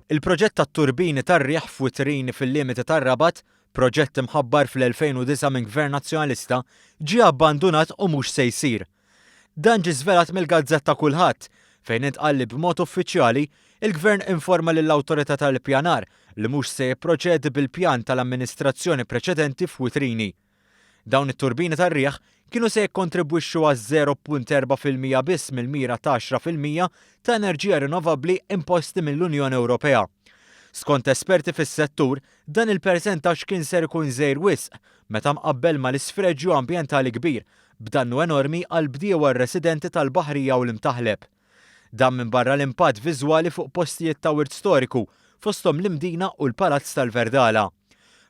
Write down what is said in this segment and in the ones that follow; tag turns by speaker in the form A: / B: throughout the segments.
A: Il-proġett tat-turbini tar-riħ f'Witrini fil-limiti tar-Rabat, proġett imħabbar fl-2009 minn Gvern Nazzjonalista, ġie abbandunat u mhux se jsir. Dan ġie żvelat mill-gazzetta Kullħadd, fejn intqal li b'mod uffiċjali, il-Gvern informa lill-Awtorità tal-Ippjanar li mhux se jipproċedi bil-pjan tal-amministrazzjoni preċedenti f'Witrini. Dawn it-turbini tar-riħ kienu se jikkontribwixxu għaż-0.4% biss mill-mira ta' 10% ta' enerġija rinnovabbli imposti mill-Unjoni Ewropea. Skont esperti fis-settur, dan il-persentaġġ kien ser ikun żgħir wisq meta mqabbel mal-isfreġju ambjentali kbir, b'dannu enormi għall-bdiewa residenti tal-Baħrija u l-Imtaħleb. Dan minbarra l-impatt viżwali fuq postijiet ta' wirt storiku, fosthom l-Imdina u l-Palazz tal-Verdala.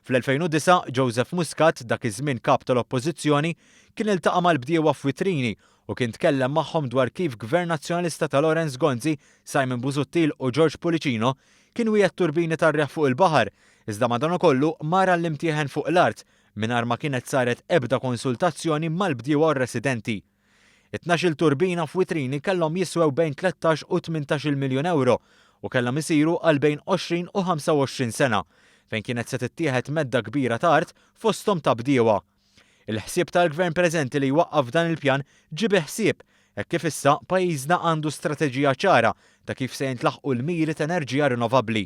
A: Fl-2009, Joseph Muscat, dak iż-żmien Kap tal-Oppożizzjoni, kien iltaqa' mal-bdiewa f'Witrini u kien tkellem magħhom dwar kif Gvern Nazzjonalista ta' Lawrence Gonzi, Simon Busuttil u George Pullicino kien wiegħed turbini tar-riħ fuq il-baħar, iżda madankollu mar għall-imtieħen fuq l-art mingħajr ma kienet saret ebda konsultazzjoni mal-bdiewa u r-residenti. It-tnax-il turbina f'Witrini kellhom jiswew bejn 13 u 18-il miljun ewro u kellhom isiru għal bejn 20 u 25 sena, fejn kienet se tittieħed medda kbira ta' art fosthom ta' bdiewa. Il-ħsieb tal-Gvern preżenti li jwaqqaf dan il-pjan ġie bi ħsieb, hekk kif issa pajjiżna għandu strateġija ċara ta' kif se jintlaħqu l-miri t'enerġija rinnovabbli.